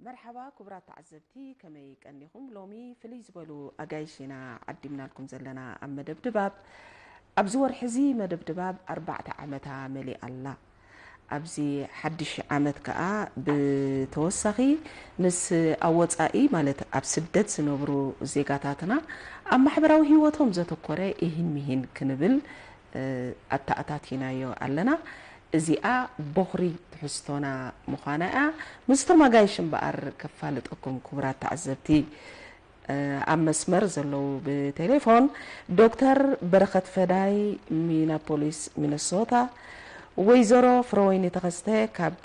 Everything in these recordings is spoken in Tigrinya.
መርሓባ ክቡራት ተዓዘብቲ፣ ከመይ ቀኒኹም? ሎሚ ፍልይ ዝበሉ ኣጋይሽ ኢና ዓዲምናልኩም ዘለና ኣብ መደብ ድባብ። ኣብዚ ወርሒ እዚ መደብ ድባብ ኣርባዕተ ዓመታ መሊኣ ኣላ። ኣብዚ ሓድሽ ዓመት ከኣ ብተወሳኺ ምስ ኣብ ወጻኢ፣ ማለት ኣብ ስደት ዝነብሩ ዜጋታትና ኣብ ማሕበራዊ ህይወቶም ዘተኮረ ኢሂን ሚሂን ክንብል፣ እ፣ ኣተኣታቲናዮ ኣለና። እዚኣ ቦኽሪ ትሕዝቶና ምዃና እያ። ምስቶም ኣጋይሽ እምበኣር ከፋልጠኩም ክቡራት ተዓዘብቲ። እ፣ ኣብ መስመር ዘለዉ ብቴሌፎን ዶክተር በረኸት ፈዳይ ሚናፖሊስ ሚነሶታ፣ ወይዘሮ ፍረወይኒ ተኸስተ ካብ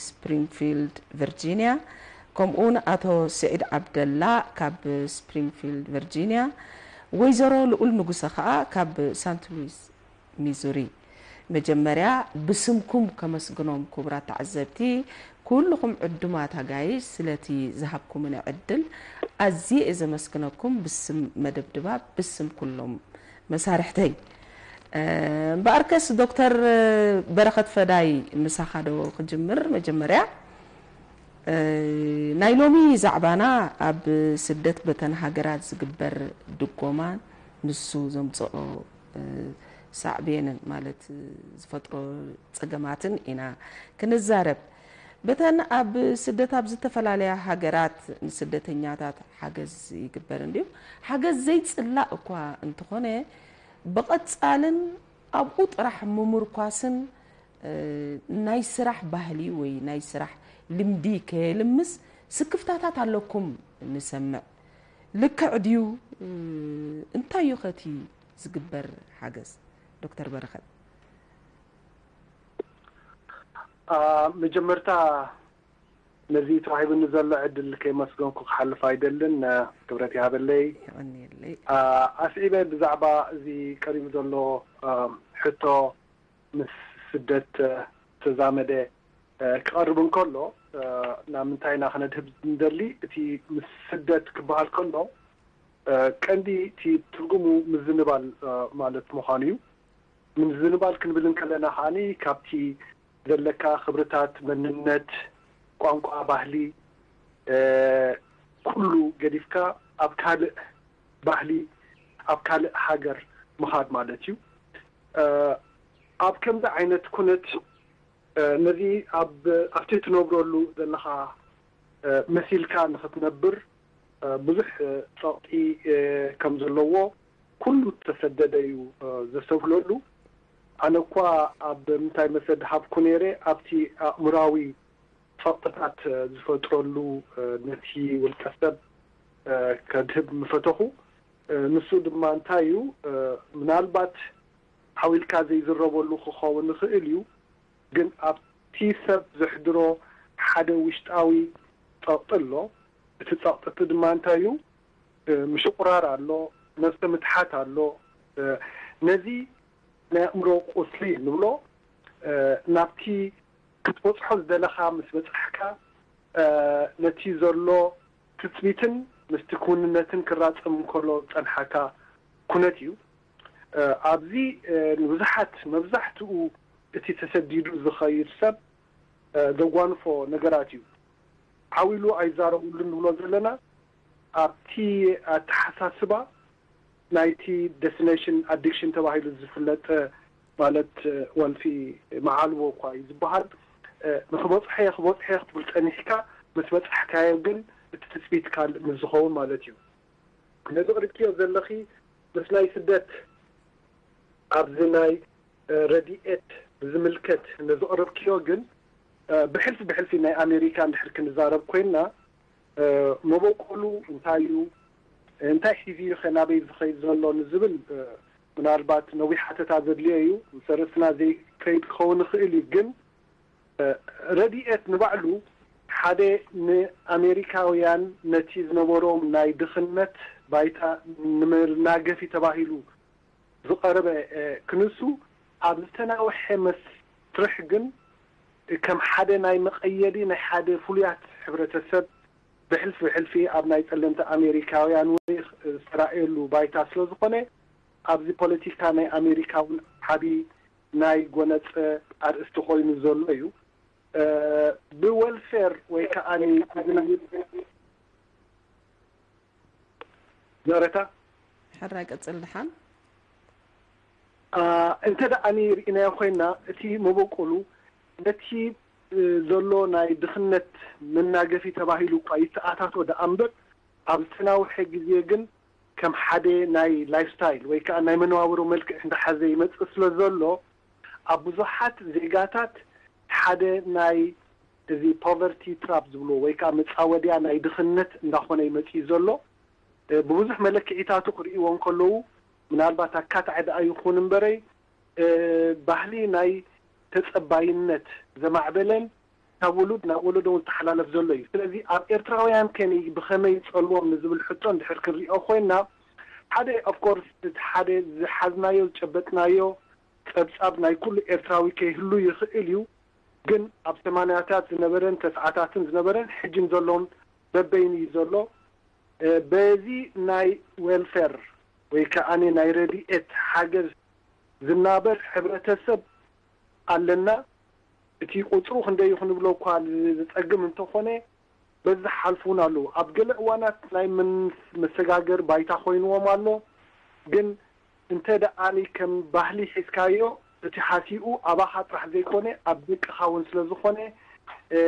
ስፕሪንግፊልድ ቨርጂንያ፣ ከምኡውን ኣቶ ስዒድ ዓብደላ ካብ ስፕሪንግፊልድ ቨርጂንያ፣ ወይዘሮ ልኡል ንጉሰ ኸኣ ካብ ሳንት ሉዊስ ሚዙሪ። መጀመርያ ብስምኩም ከመስግኖም ክቡራት ተዓዘብቲ፣ ኩልኹም ዕዱማት ኣጋይሽ ስለቲ ዝሃብኩምኒ ዕድል ኣዝየ እየ ዘመስግነኩም ብስም መደብ ድባብ፣ ብስም ኩሎም መሳርሕተይ። እ፣ እምበኣርከስ ዶክተር በረኸት ፈዳይ ምሳኻ ዶ ክጅምር? መጀመርያ፣ እ፣ ናይ ሎሚ ዛዕባና ኣብ ስደት በተን ሃገራት ዝግበር ድጎማን ንሱ ዘምጽኦ፣ እ፣ ሳዕቤንን፣ ማለት ዝፈጥሮ ጸገማትን ኢና ክንዛረብ። በተን ኣብ ስደት ኣብ ዝተፈላለያ ሃገራት ንስደተኛታት ሓገዝ ይግበር እንድዩ። ሓገዝ ዘይጽላእ እኳ እንተኾነ፣ ብቐጻልን ኣብኡ ጥራሕ ምምርኳስን፣ እ፣ ናይ ስራሕ ባህሊ ወይ ናይ ስራሕ ልምዲ ከየልምስ ስክፍታታት ኣለኩም ንሰምዕ። ልክዕ ድዩ? እ፣ እንታይ እዩ ኸቲ ዝግበር ሓገዝ? ዶክተር በረኸት። አ፣ መጀመርታ ነዚ ተዋሂቡኒ ዘሎ ዕድል ከየመስገንኩ ክሓልፍ ኣይደልን። አ፣ ክብረት ይሃበለይ። የቐንየለይ። አ፣ ኣስዒበ ብዛዕባ እዚ ቀሪቡ ዘሎ፣ አ፣ ሕቶ ምስ ስደት፣ አ፣ ዝተዛመደ፣ አ፣ ክቐርብ እንከሎ፣ አ፣ ናብ ምንታይ ኢና ክነድህብ ንደሊ? እቲ ምስ ስደት ክበሃል ከሎ፣ አ፣ ቀንዲ እቲ ትርጉሙ ምዝንባል፣ አ፣ ማለት ምዃኑ እዩ። ምዝንባል ክንብል እንከለና ከዓኒ ካብቲ ዘለካ ክብርታት፣ መንነት፣ ቋንቋ፣ ባህሊ፣ እ፣ ኩሉ ገዲፍካ ኣብ ካልእ ባህሊ፣ ኣብ ካልእ ሃገር ምኻድ ማለት እዩ። እ፣ ኣብ ከምዚ ዓይነት ኩነት፣ እ፣ ነዚ ኣብ፣ ኣብቲ ትነብረሉ ዘለኻ፣ እ፣ መሲልካ ንኽትነብር፣ እ፣ ብዙሕ፣ እ፣ ጸቕጢ፣ እ፣ ከም ዘለዎ ኩሉ ዝተሰደደ እዩ፣ እ፣ ዘስተብህለሉ። ኣነ እኳ ኣብ ምንታይ መሰል ድሃብኩ ነይረ፣ ኣብቲ ኣእምራዊ ጸቕጥታት፣ እ፣ ዝፈጥረሉ፣ እ፣ ነቲ ውልቀ ሰብ፣ እ፣ ከድህብ ምፈተኹ። እ፣ ንሱ ድማ እንታይ እዩ፣ እ፣ ምናልባት ዓው ኢልካ ዘይዝረበሉ ክኸውን ይኽእል እዩ፣ ግን ኣብቲ ሰብ ዘሕድሮ ሓደ ውሽጣዊ ጸቕጢ ኣሎ። እቲ ጸቕጢ እቲ ድማ እንታይ እዩ? እ፣ ምሽቑራር ኣሎ፣ ነብሰ ምትሓት ኣሎ። እ፣ ነዚ ናይ ኣእምሮ ቁስሊ ንብሎ፣ እ፣ ናብቲ ክትበጽሖ ዝደለኻ ምስ በጻሕካ፣ እ፣ ነቲ ዘሎ ትጽቢትን ምስቲ ክውንነትን ክራጸም እንከሎ ዝጸንሓካ ኩነት እዩ። እ፣ ኣብዚ፣ እ፣ ንብዙሓት፣ መብዛሕትኡ እቲ ተሰዲዱ ዝኸይድ ሰብ፣ እ፣ ዘጓንፎ ነገራት እዩ። ዓው ኢሉ ኣይዛረቡሉን ንብሎ ዘለና፣ ኣብቲ ኣተሓሳስባ ናይቲ ደስቲኔሽን ኣዲክሽን ተባሂሉ ዝፍለጥ፣ ማለት፣ እ፣ ወልፊ መዓልቦ እኳ እዩ ዝበሃል። እ፣ ንክበጽሖ እየ፣ ክበጽሖ እየ ክትብል ጸኒሕካ፣ ምስ በጻሕካዮ ግን እቲ ትጽቢት ካልእ ምስ ዝኸውን ማለት እዩ። ነዚ ኣቕሪብክዮ ዘለኺ ምስ ናይ ስደት ኣብዚ ናይ፣ እ፣ ረድኤት ብዝምልከት ነዚ ኣቕረብክዮ ግን፣ እ፣ ብሕልፊ ብሕልፊ ናይ ኣሜሪካ እንድሕር ክንዛረብ ኮይንና፣ እ፣ መበቆሉ እንታይ እዩ? እንታይ ሒዙ እዩ ከ ናበይ ዝኸይድ ዘሎ ንዝብል፣ እ፣ ምናልባት ነዊሕ ሓተታ ዘድልዮ እዩ። ምስ ኣርእስትና ዘይከይድ ክኸውን ይኽእል እዩ። ግን፣ እ፣ ረድኤት ንባዕሉ ሓደ ንኣሜሪካውያን ነቲ ዝነበሮም ናይ ድኽነት ባይታ ንመናገፊ ተባሂሉ ዝቐረበ፣ እ፣ ክንሱ ኣብ ዝተናውሐ መስርሕ ግን ከም ሓደ ናይ መቐየዲ ናይ ሓደ ፍሉያት ሕብረተሰብ ብሕልፊ ብሕልፊ ኣብ ናይ ጸለምቲ ኣሜሪካውያን ወይ ዝተራእየሉ ባይታ ስለ ዝኾነ ኣብዚ ፖለቲካ ናይ ኣሜሪካ እውን ዓቢ ናይ ጎነጸ ኣርእስቲ ኮይኑ ዘሎ እዩ። እ፣ ብወልፌር ወይ ከዓኒ እዚ ናይ ዘረታ ሕራይ ቀጽል ድሓን። አ፣ እንተ ደኣኒ ርኢናዮ ኮይና፣ እቲ መበቆሉ ነቲ፣ እ፣ ዘሎ ናይ ድኽነት መናገፊ ተባሂሉ እኳ ይተኣታቶ ደኣ እምበር፣ ኣብ ዝተናውሐ ግዜ ግን ከም ሓደ ናይ ላይፍስታይል ወይ ከዓ ናይ መነባብሮ መልክዕ እንዳሓዘ ይመጽእ ስለ ዘሎ፣ ኣብ ብዙሓት ዜጋታት ሓደ ናይ እዚ ፖቨርቲ ትራፕ ዝብልዎ ወይ ከዓ መጻወድያ ናይ ድኽነት እንዳኾነ ይመጽእ ዘሎ። እ፣ ብብዙሕ መለክዒታቱ ክርእይዎ እንከለዉ፣ ምናልባት ኣካታዒ ደኣ ይኹን እምበረይ፣ እ፣ ባህሊ ናይ ተጸባይነት ዘማዕበለን ካብ ውሉድ ናብ ወለዶ እውን ዝተሓላለፍ ዘሎ እዩ። ስለዚ ኣብ ኤርትራውያን ከ ብኸመይ ይጸልዎም ንዝብል ሕቶ እንድሕር ክንሪኦ ኮይና፣ ሓደ ኦፍኮርስ እቲ ሓደ ዝሓዝናዮ ዝጨበጥናዮ ጸብጻብ ናይ ኩሉ ኤርትራዊ ከይህሉ ይኽእል እዩ። ግን ኣብ ሰማንያታት ዝነበረን ተስዓታትን ዝነበረን ሕጅን ዘሎን በበይኑ እዩ ዘሎ። እ፣ በዚ ናይ ዌልፌር ወይ ከኣ ናይ ረድኤት ሓገዝ ዝናበር ሕብረተሰብ ኣለና። እቲ ቁጽሩ ክንደይ እዩ ክንብሎ እኳ ዝጸግም እንተኾነ፣ በዚ ሓልፉ እውን ኣለዉ። ኣብ ገለ እዋናት ናይ ምን-፣ መሰጋገር ባይታ ኮይንዎም ኣሎ። ግን እንተ ደኣኒ ከም ባህሊ ሒዝካዮ፣ እቲ ሃሲኡ ኣባኻ ጥራሕ ዘይኮነ፣ ኣብ ደቅኻ እውን ስለ ዝኾነ፣ እ፣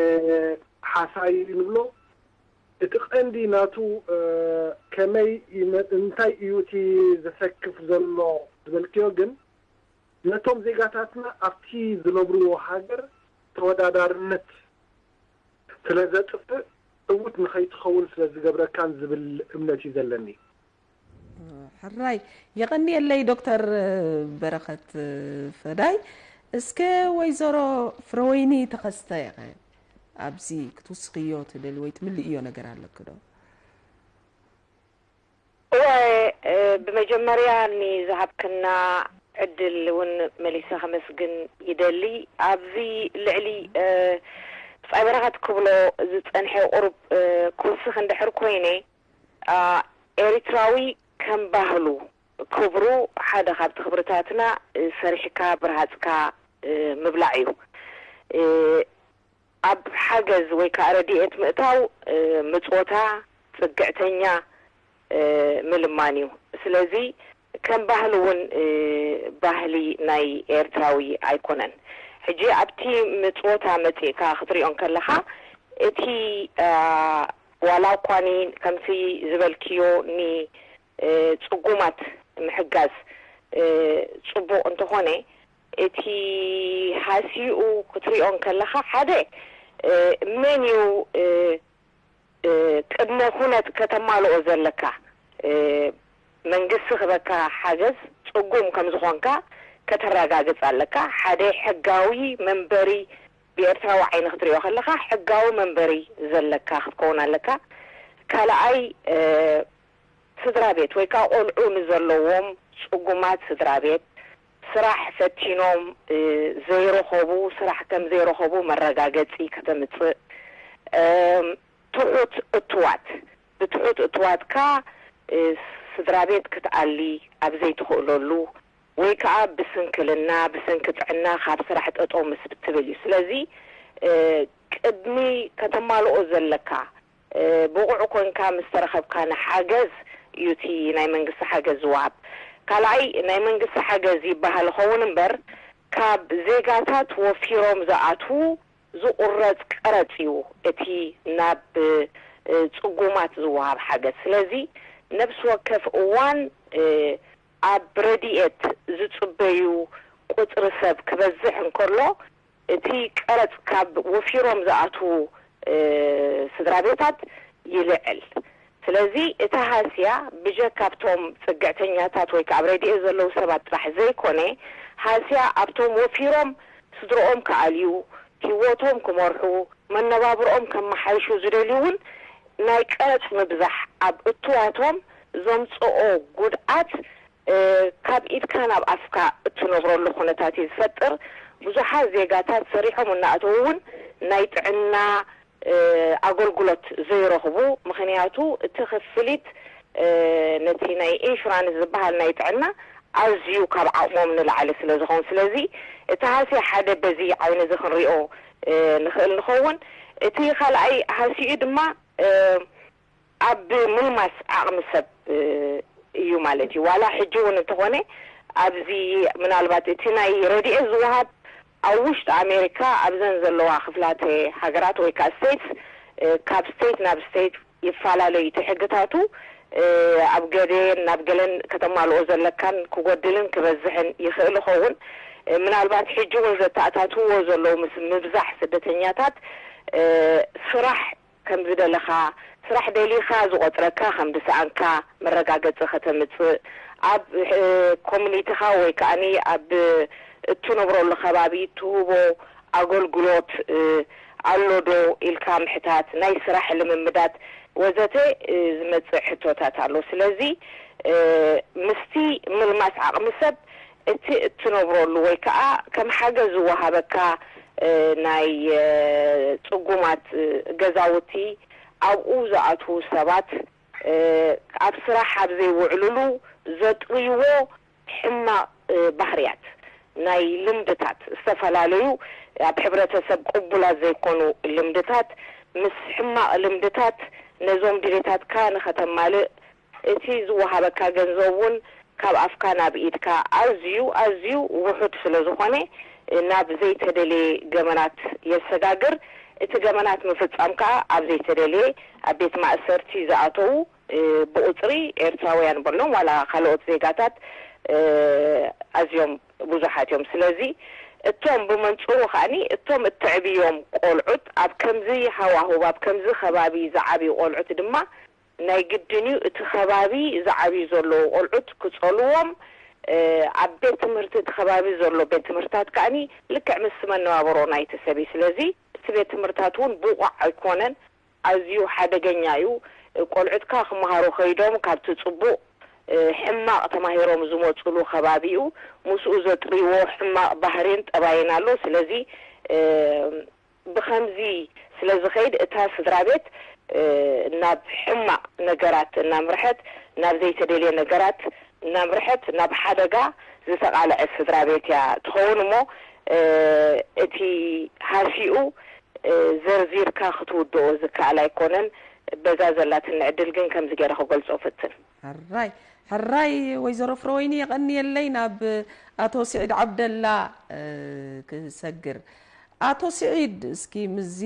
ሓሳይ ንብሎ። እቲ ቀንዲ ናቱ፣ እ፣ ከመይ ይመ-፣ እንታይ እዩ እቲ ዘሰክፍ ዘሎ ዝበልክዮ ግን፣ ነቶም ዜጋታትና ኣብቲ ዝነብርዎ ሃገር ተወዳዳርነት ስለ ዘጥፍእ፣ ዕዉት ንኸይትኸውን ስለ ዝገብረካን ዝብል እምነት እዩ ዘለኒ። ሕራይ የቐንየለይ ዶክተር በረኸት ፈዳይ። እስከ ወይዘሮ ፍረወይኒ ተኸስተ ኢኸ ኣብዚ ክትውስኽዮ ትደሊ ወይ ትምልእዮ ነገር ኣለኪ ዶ? እወ፣ እ፣ ብመጀመርያ ንዝሃብክና ዕድል እውን መሊሰ ከመስግን ይደሊ። ኣብዚ ልዕሊ፣ እ፣ ብጻይ በረኸት ክብሎ ዝጸንሐ ቁሩብ፣ እ፣ ክውስኽ እንድሕር ኮይነ፣ አ፣ ኤሪትራዊ ከም ባህሉ ክብሩ ሓደ ካብቲ ክብርታትና፣ እ፣ ሰሪሕካ ብርሃጽካ፣ እ፣ ምብላዕ እዩ። እ፣ ኣብ ሓገዝ ወይ ከኣ ረድኤት ምእታው፣ እ፣ ምጽወታ፣ ጽግዕተኛ፣ እ፣ ምልማን እዩ። ስለዚ ከም ባህሊ እውን፣ እ፣ ባህሊ ናይ ኤርትራዊ ኣይኮነን። ሕጂ ኣብቲ ምጽወታ መጺእካ ክትሪኦ እንከለኻ፣ እቲ፣ እ፣ ዋላ እኳኒ ከምቲ ዝበልክዮ ኒ፣ እ፣ ጽጉማት ምሕጋዝ፣ እ፣ ጽቡቕ እንተኾነ፣ እቲ ሃሲኡ ክትሪኦ እንከለኻ፣ ሓደ፣ እ፣ መን እዩ፣ እ፣ እ፣ ቅድመ ኩነት ከተማልኦ ዘለካ? እ፣ መንግስቲ ክበካ ሓገዝ ጽጉም ከም ዝኾንካ ከተረጋግጽ ኣለካ። ሓደ ሕጋዊ መንበሪ፣ ብኤርትራዊ ዓይኒ ክትሪኦ ከለኻ፣ ሕጋዊ መንበሪ ዘለካ ክትከውን ኣለካ። ካልኣይ፣ እ፣ ስድራ ቤት ወይ ከኣ ቆልዑ ንዘለዎም ጽጉማት ስድራ ቤት፣ ስራሕ ፈቲኖም፣ እ፣ ዘይረኸቡ፣ ስራሕ ከም ዘይረኸቡ መረጋገጺ ከተምጽእ፣ እም፣ ትሑት እትዋት፣ ብትሑት እትዋትካ፣ እ፣ ስድራ ቤት ክትኣሊ ኣብ ዘይትኽእለሉ፣ ወይ ከኣ ብስንክልና፣ ብሰንኪ ጥዕና ካብ ስራሕ ጠጠው ምስ ትብል እዩ። ስለዚ፣ እ፣ ቅድሚ ከተማልኦ ዘለካ፣ እ፣ ብቑዕ ኮንካ ምስ ተረኸብካ ንሓገዝ እዩ እቲ ናይ መንግስቲ ሓገዝ ዝወሃብ። ካልኣይ፣ ናይ መንግስቲ ሓገዝ ይበሃል ይኸውን እምበር፣ ካብ ዜጋታት ወፊሮም ዝኣትዉ ዝቑረጽ ቀረጽ እዩ እቲ ናብ፣ እ፣ ጽጉማት ዝወሃብ ሓገዝ። ስለዚ፣ ነብሲ ወከፍ እዋን፣ እ፣ ኣብ ረድኤት ዝጽበዩ ቁጽሪ ሰብ ክበዝሕ እንከሎ፣ እቲ ቀረጽ ካብ ወፊሮም ዝኣትዉ፣ እ፣ ስድራ ቤታት ይልዕል። ስለዚ፣ እታ ሃስያ ብጀካ ኣብቶም ጽግዕተኛታት ወይ ከኣ ኣብ ረድኤት ዘለዉ ሰባት ጥራሕ ዘይኮነ፣ ሃስያ ኣብቶም ወፊሮም ስድርኦም ክኣልዩ፣ ህይወቶም ክመርሑ፣ መነባብርኦም ከመሓይሹ ዝደልዩ እውን ናይ ቀረጽ ምብዛሕ ኣብ እትዋቶም ዘምጽኦ ጉድኣት፣ እ፣ ካብ ኢድካ ናብ ኣፍካ እትነብረሉ ኩነታት እዩ ዝፈጥር። ብዙሓት ዜጋታት ሰሪሖም እናኣተዉ እውን ናይ ጥዕና፣ እ፣ ኣገልግሎት ዘይረኽቡ፣ ምኽንያቱ እቲ ክፍሊት፣ እ፣ ነቲ ናይ ኢንሹራንስ ዝበሃል ናይ ጥዕና ኣዝዩ ካብ ዓቕሞም ንላዕሊ ስለ ዝኸውን፣ ስለዚ እቲ ሃስያ ሓደ በዚ ዓይኒ እዚ ክንሪኦ ንኽእል ንኸውን። እቲ ካልኣይ ሃሲኡ ድማ ኣብ ምልማስ ዓቕሚ ሰብ እዩ ማለት እዩ። ዋላ ሕጂ እውን እንተኾነ ኣብዚ ምናልባት እቲ ናይ ረድኤት ዝወሃብ ኣብ ውሽጢ ኣሜሪካ ኣብዘን ዘለዋ ክፍላተ ሃገራት ወይ ከዓ ስቴትስ ካብ ስቴት ናብ ስቴት ይፈላለዩ እቲ ሕግታቱ። ኣብ ገደን ናብ ገለን ከተማልኦ ዘለካን ክጎድልን ክበዝሕን ይኽእል ይኸውን። ምናልባት ሕጂ እውን ዘተኣታትዎ ዘለዉ ምስ ምብዛሕ ስደተኛታት ስራሕ ከም ዝደለኻ፣ ስራሕ ደሊኻ ዝቆጽረካ ከም ዝሰኣንካ መረጋገጺ ከተምጽእ፣ ኣብ ኮሚኒቲኻ ወይ ከኣኒ ኣብ እትነብረሉ ከባቢ ትህቦ ኣገልግሎት ኣሎ ዶ ኢልካ ምሕታት፣ ናይ ስራሕ ልምምዳት ወዘተ ዝመጽእ ሕቶታት ኣሎ። ስለዚ ምስቲ ምልማስ ዓቕሚ ሰብ እቲ እትነብረሉ ወይ ከዓ ከም ሓገዝ ዝወሃበካ ናይ ጽጉማት ገዛውቲ ኣብኡ ዝኣትዉ ሰባት ኣብ ስራሕ ኣብ ዘይውዕልሉ ዘጥርይዎ ሕማቕ ባህርያት ናይ ልምድታት ዝተፈላለዩ ኣብ ሕብረተሰብ ቅቡላት ዘይኮኑ ልምድታት ምስ ሕማቕ ልምድታት ነዞም ድሌታትካ ንኸተማልእ እቲ ዝወሃበካ ገንዘብ እውን ካብ ኣፍካ ናብ ኢድካ ኣዝዩ ኣዝዩ ውሑድ ስለ ዝኾነ ናብ ዘይተደልየ ገመናት የሰጋግር። እቲ ገመናት ምፍጻም ከኣ ኣብ ዘይተደልየ ኣብ ቤት ማእሰርቲ ዝኣተዉ ብቑጽሪ ኤርትራውያን በሎም ዋላ ካልኦት ዜጋታት ኣዝዮም ብዙሓት እዮም። ስለዚ እቶም ብመንጽሩ ከኣኒ እቶም እተዕብዮም ቆልዑት ኣብ ከምዚ ሃዋሁብ ኣብ ከምዚ ከባቢ ዝዓብዩ ቆልዑት ድማ ናይ ግድን እዩ እቲ ከባቢ ዝዓብዩ ዘለዉ ቆልዑት ክጸልዎም ኣብ ቤት ትምህርቲ እቲ ከባቢ ዘሎ ቤት ትምህርታት ከኣኒ ልክዕ ምስ መነባብሮ ናይቲ ሰብ እዩ። ስለዚ እቲ ቤት ትምህርታት እውን ብቑዕ ኣይኮነን፣ ኣዝዩ ሓደገኛ እዩ። ቆልዑትካ ክመሃሩ ከይዶም ካብቲ ጽቡቕ ሕማቕ ተማሂሮም ዝመጹሉ ከባቢ እዩ። ምስኡ ዘጥርይዎ ሕማቕ ባህሪን ጠባይን ኣሎ። ስለዚ ብኸምዚ ስለ ዝኸይድ እታ ስድራ ቤት ናብ ሕማቕ ነገራት እናምርሐት ናብ ዘይተደልየ ነገራት እናምርሐት ናብ ሓደጋ ዝተቓልዐት ስድራ ቤት እያ ትኸውን እሞ እቲ ሃሲኡ ዘርዚርካ ክትውድኦ ዝከኣል ኣይኮነን። በዛ ዘላትኒ ዕድል ግን ከምዚ ገይረ ክገልጾ ፍትን። ሕራይ ሕራይ ወይዘሮ ፍረወይኒ የቐንየለይ። ናብ ኣቶ ስዒድ ዓብደላ ክሰግር። ኣቶ ስዒድ፣ እስኪ ምስዚ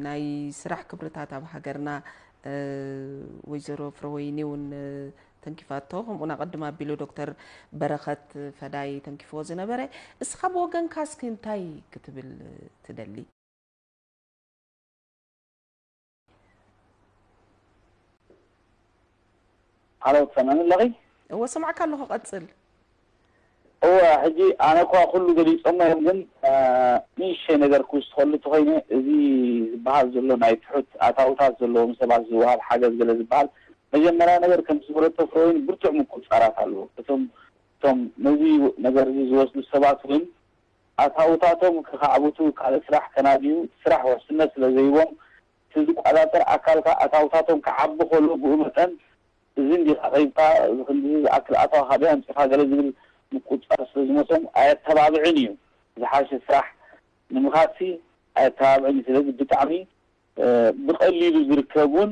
ናይ ስራሕ ክብርታት ኣብ ሃገርና ወይዘሮ ፍረወይኒ እውን ተንኪፋቶ፣ ከምኡውን ኣቐድም ኣቢሉ ዶክተር በረኸት ፈዳይ ተንኪፍዎ ዝነበረ፣ እስኻ ብወገንካ እስኪ እንታይ ክትብል ትደሊ? ሃሎ ትሰምዕኒ ኣለኺ? እወ ሰምዓካ ኣለኹ ቀጽል። እወ ሕጂ ኣነ እኳ ኩሉ ገሊጾሞ እዮም ግን ንእሽተይ ነገር ክውስኸሉ ተኾይነ እዚ ዝበሃል ዘሎ ናይ ትሑት ኣታውታት ዘለዎም ሰባት ዝወሃብ ሓገዝ ገለ ዝበሃል መጀመርያ ነገር ከምቲ ዝበለቶ ፍሮይን ብርቱዕ ምቁጽጻራት ኣለዎ። እቶም እቶም ነዚ ነገር እዚ ዝወስዱ ሰባት እውን ኣታውታቶም ከኻዕብቱ፣ ካልእ ስራሕ ከናድዩ፣ እቲ ስራሕ ውሕስነት ስለ ዘይቦም፣ እቲ ዝቆጻጸር ኣካል ከኣ ኣታውታቶም ክዓቢ ከሎ ብኡ መጠን እዚ እንዲኻ ከይድካ እዚ ክንድዚ ዝኣክል ኣታዊ ካበይ ኣምጺእካ ገለ ዝብል ምቁጽጻር ስለ ዝመጾም ኣየተባብዕን እዩ። ዝሓሸ ስራሕ ንምኻድሲ ኣየተባብዕን እዩ። ስለዚ ብጣዕሚ ብቐሊሉ ዝርከብ እውን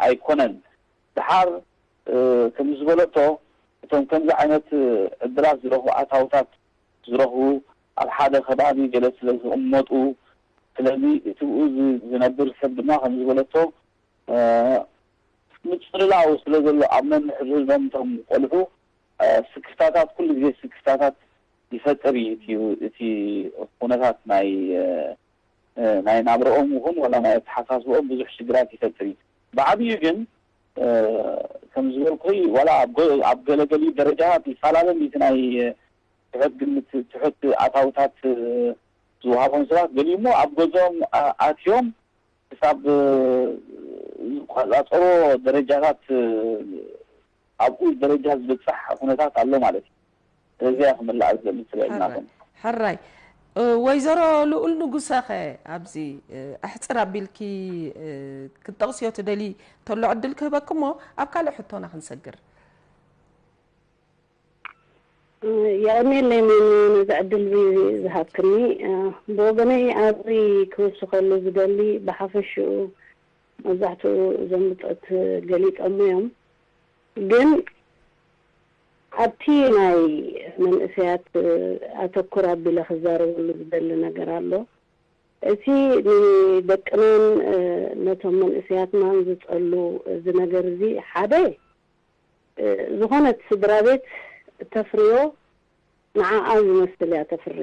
ኣይኮነን። ደሓር ከምዝበለቶ እቶም ከምዚ ዓይነት ዕድላት ዝረኽቡ ኣታውታት ዝረኽቡ ኣብ ሓደ ከባቢ ገለ ስለ ዝቕመጡ ስለዚ እቲ ብኡ ዝነብር ሰብ ድማ ከምዝበለቶ ምፅልላው ስለ ዘሎ ኣብ ነንሕድሕዶም እቶም ቆልዑ ስክፍታታት ኩሉ ግዜ ስክፍታታት ይፈጥር እዩ እቲ ኩነታት ናይ ናይ ናብረኦም ይኹን ወላ ናይ ኣተሓሳስብኦም ብዙሕ ሽግራት ይፈጥር እዩ። ብዓብዩ ግን ከም ዝበልኩይ ዋላ ኣብ ገለገሊኡ ደረጃታት ይፈላለ እቲ ናይ ትሑት ግምት ትሑት ኣታውታት ዝወሃቦም ሰባት ገሊኡ እሞ ኣብ ገዝኦም ኣትዮም ክሳብ ዝቆፃፀሮ ደረጃታት ኣብኡ ደረጃ ዝበፅሕ ኩነታት ኣሎ ማለት እዩ። ስለዚያ ክምላእ ዝደሊ ስለ ናቶም ሕራይ ወይዘሮ ልኡል ንጉሰኸ ኣብዚ ኣሕፅር ኣቢልኪ ክትጠቕስዮ ትደሊ ተሎ ዕድል ክህበኪ እሞ ኣብ ካልእ ሕቶና ክንሰግር። የቐንየለይ መኑ፣ ነዚ ዕድል እዚ ዝሃብክኒ። ብወገነይ ኣብዚ ክውስኸሉ ዝደሊ፣ ብሓፈሽኡ መብዛሕትኡ እዞም ብጾት ገሊጾሞ እዮም። ግን ኣብቲ ናይ መንእሰያት ኣተኩር ኣቢለ ክዛረበሉ ዝደሊ ነገር ኣሎ። እቲ ንደቅናን ነቶም መንእሰያትናን ዝጸሉ እዚ ነገር እዚ፣ ሓደ፣ ዝኾነት ስድራ ቤት እተፍርዮ ንዓኣ ዝመስል እያ ተፍሪ።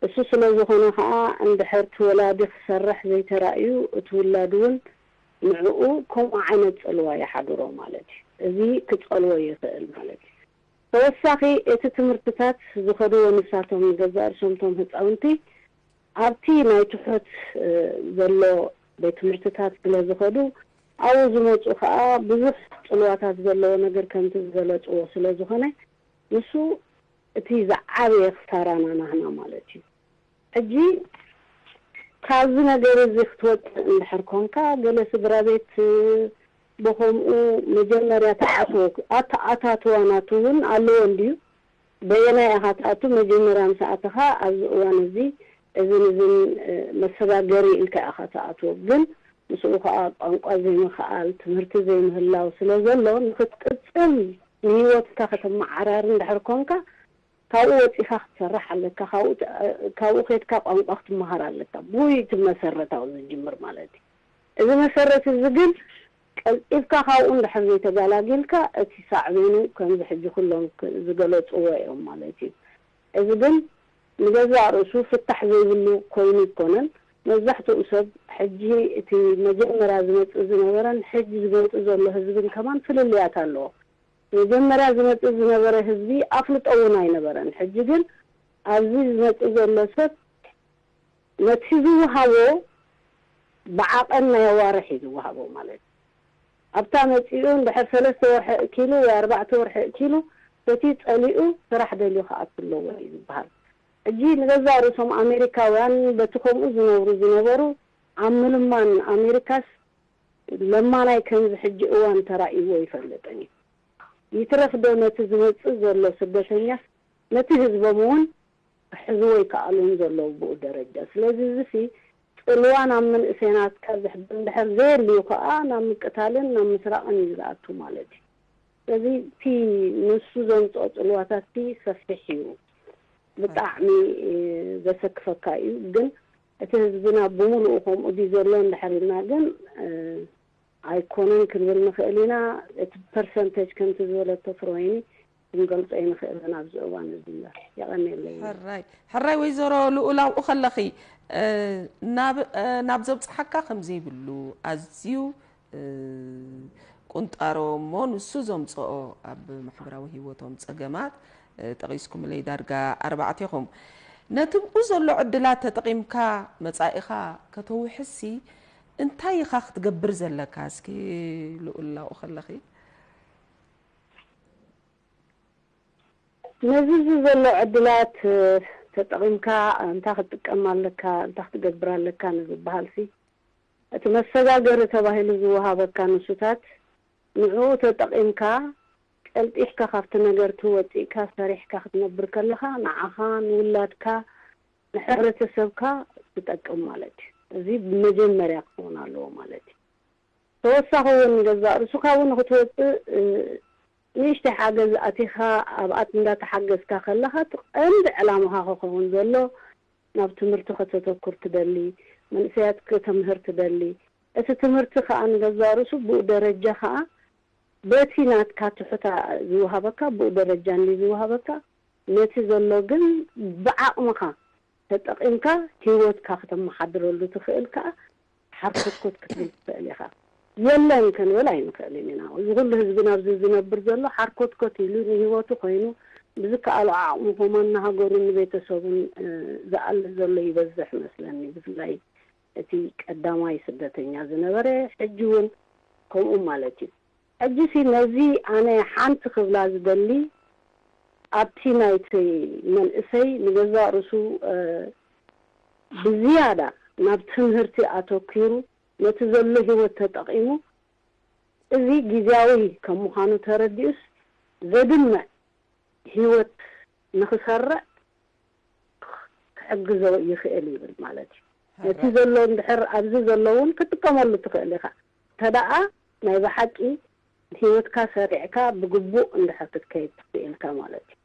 እሱ ስለ ዝኾነ ኸኣ፣ እንድሕር እቲ ወላዲ ክሰርሕ ዘይተራእዩ፣ እቲ ውላድ እውን ንዕኡ ከምኡ ዓይነት ጽልዋ ይሓድሮ ማለት እዩ። እዚ ክጸልዎ ይኽእል ማለት እዩ። ተወሳኺ፣ እቲ ትምህርትታት ዝኸድዎ ንሳቶም ንገዛእ ርእሶም እቶም ህጻውንቲ ኣብቲ ናይ ትሑት፣ እ፣ ዘሎ ቤት ትምህርትታት ስለ ዝኸዱ፣ ኣብኡ ዝመጹ ኸኣ ብዙሕ ጽልዋታት ዘለዎ ነገር ከምቲ ዝገለጽዎ ስለ ዝኾነ፣ ንሱ እቲ ዝዓበየ ክሳራና ናህና ማለት እዩ። ሕጂ ካብዚ ነገር እዚ ክትወጽእ እንድሕር ኮንካ፣ ገለ ስድራ ቤት፣ እ፣ ብኸምኡ መጀመርያ ተኣትዎ፣ ኣተኣታትዋ ናቱ እውን ኣለዎ እንድዩ። በየናይ ኢኻ ትኣቱ? መጀመርያ ምስ ኣተኻ ኣብዚ እዋን እዚ እዝን እዝን፣ እ፣ መሰጋገሪ ኢልካ ኢኻ ትኣትዎ። ግን ምስኡ ኸኣ ቋንቋ ዘይምኽኣል፣ ትምህርቲ ዘይምህላው ስለ ዘሎ፣ ንኽትቅጽል፣ ንህይወትካ ከተመዓራሪ እንድሕር ኮንካ፣ ካብኡ ወጺኻ ክትሰርሕ ኣለካ። ካብኡ ተ-፣ ካብኡ ኬድካ ቋንቋ ክትመሃር ኣለካ። ብኡ እቲ መሰረታዊ ዝጅምር ማለት እዩ። እዚ መሰረት እዚ ግን ቀልጢፍካ ካብኡ እንድሕር ዘይተጋላጊልካ፣ እቲ ሳዕቤኑ ከምዚ ሕጂ ኩሎም ክ-፣ ዝገለጽዎ እዮም ማለት እዩ። እዚ ግን ንገዛእ ርእሱ ፍታሕ ዘይብሉ ኮይኑ ኣይኮነን። መብዛሕትኡ ሰብ፣ ሕጂ እቲ መጀመርያ ዝመጽእ ዝነበረን ሕጂ ዝመጽእ ዘሎ ህዝብን ከማን ፍልልያት ኣለዎ። መጀመርያ ዝመጽእ ዝነበረ ህዝቢ ኣፍልጦ እውን ኣይነበረን። ሕጂ ግን ኣብዚ ዝመጽእ ዘሎ ሰብ ነቲ ዝወሃቦ ብዓቐን ናይ ኣዋርሕ እዩ ዝወሃቦ ማለት እዩ። ኣብታ መጺኡ እንድሕር ሰለስተ ወርሒ እኪሉ ወይ ኣርባዕተ ወርሒ እኪሉ፣ በቲ ጸሊኡ ስራሕ ደልዩ ክኣቱ ኣለዎ እዩ ዝበሃል። ሕጂ ንገዛእ ርእሶም ኣሜሪካውያን፣ በቲ ከምኡ ዝነብሩ ዝነበሩ፣ ኣብ ምልማን ኣሜሪካስ ለማናይ ከምዚ ሕጂ እዋን ተራእይዎ ይፈልጥን እዩ። ይትረፍ ዶ ነቲ ዝመጽእ ዘሎ ስደተኛስ፣ ነቲ ህዝቦም እውን ክሕዝዎ ይከኣሉን ዘለዉ ብኡ ደረጃ። ስለዚ እዚሲ ጽልዋ ናብ መንእሰያትካ ዝሕብር እንድሕር ዘየልዩ ከኣ ናብ ምቅታልን ናብ ምስራቕን እዩ ዝኣቱ ማለት እዩ። ስለዚ እቲ ንሱ ዘምጽኦ ጽልዋታት እቲ ሰፊሕ እዩ። ብጣዕሚ፣ እ፣ ዘሰክፈካ እዩ። ግን እቲ ህዝብና ብምሉኡ ከምኡ ድዩ ዘሎ እንድሕር ኢልና ግን፣ እ፣ ኣይኮነን ክንብል ንኽእል ኢና። እቲ ፐርሰንተጅ ከምቲ ዝበለቶ ፍሮይኒ ክንገልጾ ኣይንኽእልን ኣብዚ እዋን እዚ እምበር። የቐንየለይ። ሕራይ፣ ሕራይ ወይዘሮ ልኡል ኣብኡ ከለኺ፣ እ፣ ናብ፣ እ፣ ናብ ዘብጽሓካ ከም ዘይብሉ ኣዝዩ፣ እ፣ ቁንጣሮ እሞ ንሱ ዘምጽኦ ኣብ ማሕበራዊ ህይወቶም ጸገማት፣ እ፣ ጠቒስኩምለይ ዳርጋ ኣርባዕቴኹም። ነቲ ብኡ ዘሎ ዕድላት ተጠቒምካ መጻኢኻ ከተውሕሲ እንታይ ኢኻ ክትገብር ዘለካ? እስኪ ልኡል ኣብኡ ከለኺ። ነዚ እዚ ዘሎ ዕድላት፣ እ፣ ተጠቒምካ እንታይ ክትጥቀም ኣለካ፣ እንታይ ክትገብር ኣለካ ንዝበሃልሲ፣ እቲ መሰጋገሪ ተባሂሉ ዝወሃበካ ንሱታት፣ ንዕኡ ተጠቒምካ ቀልጢፍካ ካብቲ ነገር እቲ ወጺእካ ሰሪሕካ ክትነብር ከለኻ፣ ንዓኻ፣ ንውላድካ፣ ንሕብረተሰብካ ትጠቅም ማለት እዩ። እዚ ብመጀመርያ ክኸውን ኣለዎ ማለት እዩ። ተወሳኺ እውን ንገዛእ ርእስኻ እውን ንክትወፅእ፣ እ፣ ንእሽተይ ሓገዝ ኣቲኻ ኣብኣ እንዳተሓገዝካ ከለኻ፣ እቲ ቀንዲ ዕላማኻ ክኸውን ዘሎ ናብ ትምህርቲ ከተተኩር ትደሊ፣ መንእሰያት ከተምህር ትደሊ። እቲ ትምህርቲ ከዓ ንገዛእ ርእሱ ብኡ ደረጃ ከዓ በቲ ናትካ ትሑት ዝወሃበካ ብኡ ደረጃ እንዲ ዝወሃበካ፣ ነቲ ዘሎ ግን ብዓቕምኻ ተጠቒምካ ህይወትካ ከተመሓድረሉ ትኽእል ከዓ ሓርኮትኮት ክትብል ትኽእል ኢኻ። የለን ክንብል ኣይንኽእልን ኢና። እዚ ኩሉ ህዝቢ ናብዚ ዝነብር ዘሎ ሓርኮትኮት ኢሉ ንህይወቱ ኮይኑ ብዝከኣሎ ዓቕሙ ከማን ንሃገሩን ንቤተሰቡን፣ እ፣ ዝኣሊ ዘሎ ይበዝሕ መስለኒ። ብፍላይ እቲ ቀዳማይ ስደተኛ ዝነበረ፣ ሕጂ እውን ከምኡ ማለት እዩ። ሕጂሲ ነዚ ኣነ ሓንቲ ክብላ ዝደሊ፣ ኣብቲ ናይቲ መንእሰይ ንገዛእ ርእሱ፣ እ፣ ብዝያዳ ናብ ትምህርቲ ኣተኪሩ፣ ነቲ ዘሎ ህይወት ተጠቒሙ፣ እዚ ግዝያዊ ከም ምዃኑ ተረዲኡስ፣ ዘድምዕ ህይወት ንኽሰርዕ ክሕግዞ ይኽእል ይብል ማለት እዩ። ነቲ ዘሎ እንድሕር ኣብዚ ዘሎ እውን ክትጥቀመሉ ትኽእል ኢኻ። እንተ ደኣ ናይ ብሓቂ ህይወትካ ሰሪዕካ ብግቡእ እንድሕር ክትከይድ ትኽእልካ ማለት እዩ።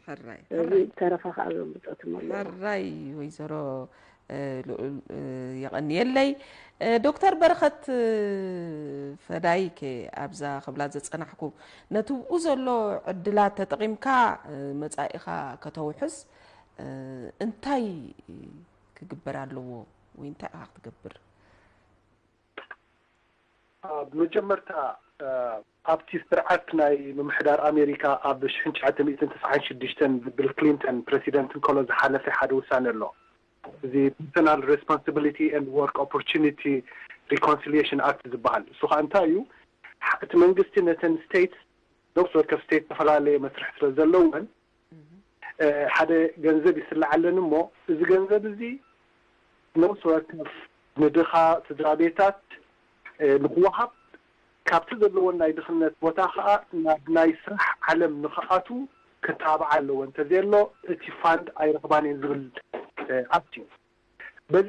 ሕራይ እዚ ተረፋ ከዓ ዘምብጦ ትመሎ። ሕራይ ወይዘሮ ልኡል የቐንየለይ። ዶክተር በረኸት ፈዳይከ ኣብዛ ክብላ ዘጸናሕኩ ነቲ ብኡ ዘሎ ዕድላት ተጠቒምካ መጻኢኻ ከተውሕስ እንታይ ክግበር ኣለዎ ወይ እንታይ ኢኻ ክትገብር? ብመጀመርታ ኣብቲ ስርዓት ናይ ምምሕዳር ኣሜሪካ ኣብ ሽሕን ትሽዓተ ሚእትን ተስዓን ሽዱሽተን ብቢል ክሊንተን ፕረሲደንት እንከሎ ዝሓለፈ ሓደ ውሳነ ኣሎ። እዚ personal responsibility and work opportunity reconciliation act ዝበሃል። እሱ ከዓ እንታይ እዩ? እቲ መንግስቲ ነተን ስቴትስ፣ ነፍሲ ወከፍ ስቴት ዝተፈላለየ መስርሕ ስለ ዘለወን ሓደ ገንዘብ ይስልዓለን እሞ፣ እዚ ገንዘብ እዚ ነፍሲ ወከፍ ንድኻ ስድራ ቤታት ንክወሃብ፣ ካብቲ ዘለዎን ናይ ድኽነት ቦታ ከዓ ናብ ናይ ስራሕ ዓለም ንክኣትዉ ክተባብዓ ኣለወን። እንተዘየሎ እቲ ፋንድ ኣይረኽባን እየን ዝብል ኣክት እዩ። በዚ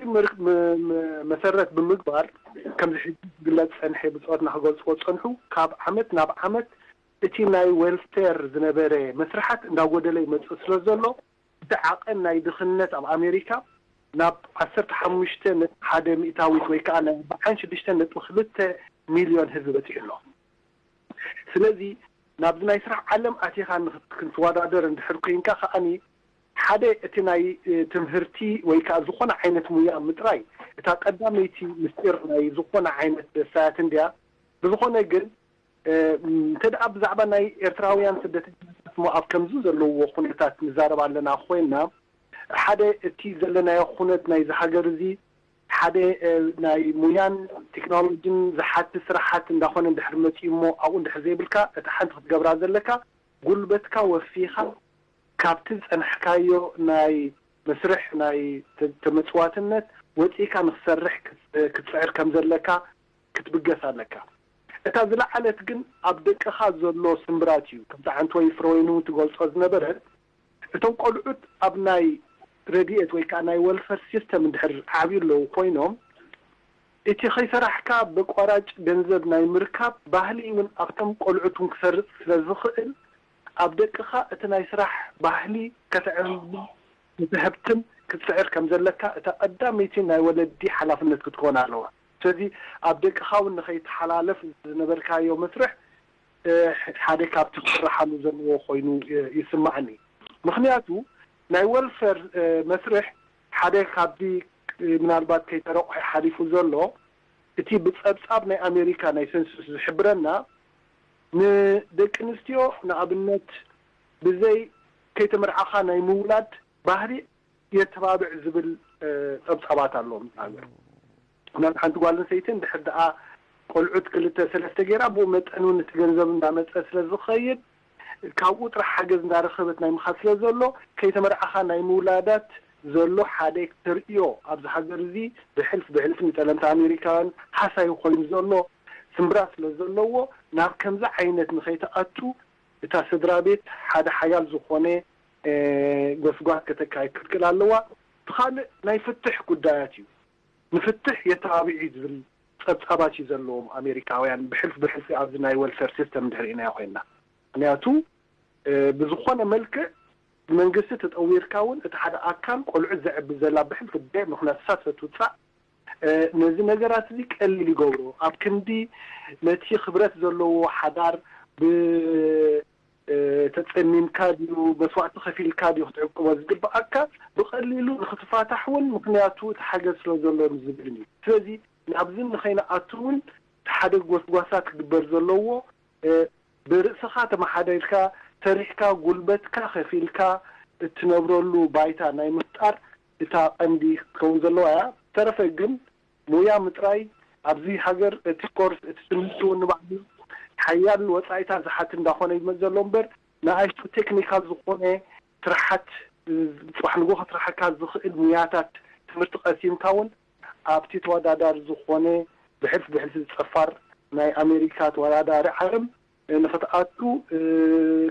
መሰረት ብምግባር፣ ከምዚ ሕጂ ዝግለፅ ፀንሐ፣ ብፅኦትና ክገልፅዎ ዝፀንሑ፣ ካብ ዓመት ናብ ዓመት እቲ ናይ ዌልፌር ዝነበረ መስርሓት እንዳጎደለ ይመፅእ ስለ ዘሎ፣ እቲ ዓቐን ናይ ድኽነት ኣብ ኣሜሪካ ናብ ዓሰርተ ሓሙሽተ ነጥቢ ሓደ ሚእታዊት ወይ ከዓ ናይ ኣርብዓን ሽዱሽተ ነጥቢ ክልተ ሚልዮን ህዝቢ በፂሑ ኣሎ። ስለዚ ናብዚ ናይ ስራሕ ዓለም ኣቲኻ ክንትወዳደር እንድሕር ኮይንካ ከዓኒ፣ ሓደ እቲ ናይ ትምህርቲ ወይ ከዓ ዝኾነ ዓይነት ሙያ ምጥራይ እታ ቀዳመይቲ ምስጢር ናይ ዝኾነ ዓይነት ደሳያት እንድያ። ብዝኾነ ግን እንተ ደኣ ብዛዕባ ናይ ኤርትራውያን ስደተኛታት እሞ ኣብ ከምዚ ዘለዎ ኩነታት ንዛረብ ኣለና ኮይንና፣ ሓደ እቲ ዘለናዮ ኩነት ናይዚ ሃገር እዚ ሓደ ናይ ሙያን ቴክኖሎጂን ዝሓቲ ስራሓት እንዳኾነ እንድሕር መፂኡ እሞ ኣብኡ እንድሕር ዘይብልካ፣ እታ ሓንቲ ክትገብራ ዘለካ ጉልበትካ ወፊኻ ካብቲ ዝፀናሕካዮ ናይ መስርሕ ናይ ተመፅዋትነት ወፂእካ ንክሰርሕ ክትፅዕር ከም ዘለካ ክትብገስ ኣለካ። እታ ዝለዓለት ግን ኣብ ደቅኻ ዘሎ ስምብራት እዩ። ከምቲ ሓንቲ ወይ ፍረወይኑ ትገልጾ ዝነበረት፣ እቶም ቆልዑት ኣብ ናይ ረድኤት ወይ ከዓ ናይ ወልፈር ሲስተም እንድሕር ዓብዩ ኣለዉ ኮይኖም፣ እቲ ከይሰራሕካ በቋራጭ ገንዘብ ናይ ምርካብ ባህሊ እውን ኣብቶም ቆልዑት እውን ክሰርጽ ስለ ዝኽእል፣ ኣብ ደቅኻ እቲ ናይ ስራሕ ባህሊ ከተዕቢ፣ ክትህብትም ክትጽዕር ከም ዘለካ እታ ቀዳመይቲ ናይ ወለዲ ሓላፍነት ክትኮን ኣለዋ። ስለዚ ኣብ ደቅኻ እውን ንኸይተሓላለፍ ዝነበርካዮ መስርሕ ሓደ ካብቲ ክስራሓሉ ዘለዎ ኮይኑ ይስማዓኒ። ምኽንያቱ ናይ ወልፈር መስርሕ ሓደ ካብዚ ምናልባት ከይተረቑሐ ሓሊፉ ዘሎ፣ እቲ ብጸብጻብ ናይ ኣሜሪካ ናይ ሰንሱስ ዝሕብረና፣ ንደቂ ኣንስትዮ ንኣብነት ብዘይ ከይተመርዓኻ ናይ ምውላድ ባህሪ የተባብዕ ዝብል ጸብጻባት ኣሎ። ምስ ሃገር ምናልባት ሓንቲ ጓል ኣንስተይቲ እንድሕር ደኣ ቆልዑት ክልተ ሰለስተ ገይራ፣ ብኡ መጠን እውን እቲ ገንዘብ እንዳመጸ ስለ ዝኸይድ፣ ካብኡ ጥራሕ ሓገዝ እንዳረኸበት ናይ ምኻድ ስለ ዘሎ፣ ከይተመርዓኻ ናይ ምውላዳት ዘሎ ሓደ ተርእዮ ኣብዚ ሃገር እዚ ብሕልፍ ብሕልፍ ንጠለምቲ ኣሜሪካውያን ሃሳዩ ኮይኑ ዘሎ ስምብራት ስለ ዘለዎ፣ ናብ ከምዚ ዓይነት ንኸይትኣቱ እታ ስድራ ቤት ሓደ ሓያል ዝኾነ ጎስጓስ ከተካይድ ክትክእል ኣለዋ። እቲ ካልእ ናይ ፍትሕ ጉዳያት እዩ። ንፍትሕ የተባብዒ ዝብል ጸብጻባት እዩ ዘለዎም ኣሜሪካውያን ብሕልፍ ብሕልፊ ኣብዚ ናይ ወልፌር ሲስተም እንድሕር ርኢናዮ ኮይንና። ምክንያቱ ብዝኾነ መልክዕ ብመንግስቲ ተጠዊርካ እውን እቲ ሓደ ኣካል ቆልዑት ዘዕቢ ዘላ ብሕልፊ ደ ምክንያት እሳ ሰትውፃእ ነዚ ነገራት እዚ ቀሊል ይገብሮ። ኣብ ክንዲ ነቲ ክብረት ዘለዎ ሓዳር ብ ተጸሚምካ ድዩ መስዋእቲ ከፊልካ ድዩ ክትዕቅቦ ዝግብኣካ፣ ብቐሊሉ ንክትፋታሕ እውን ምክንያቱ እቲ ሓገዝ ስለ ዘሎ ዝብልን እዩ። ስለዚ ናብዚ ንኸይንኣቱ እውን ሓደ ጎስጓሳ ክግበር ዘለዎ ብርእስኻ ተመሓደርካ ሰሪሕካ ጉልበትካ ከፊልካ እትነብረሉ ባይታ ናይ ምፍጣር እታ ቀንዲ ክትከውን ዘለዋ እያ። ተረፈ ግን ሙያ ምጥራይ ኣብዚ ሃገር እቲ ኮርስ እቲ ትምህርቲ እውን ንባዕሉ ሓያል ወፃኢታት ዝሓት እንዳኾነ ይመፅ ዘሎ እምበር ንኣሽቱ ቴክኒካል ዝኾነ ስራሓት ፅባሕ ንጎ ክትረሓካ ዝኽእል ሙያታት ትምህርቲ ቀሲምካ እውን ኣብቲ ተወዳዳሪ ዝኾነ ብሕልፍ ብሕልፊ ዝፀፋር ናይ ኣሜሪካ ተወዳዳሪ ዓለም ንክትኣቱ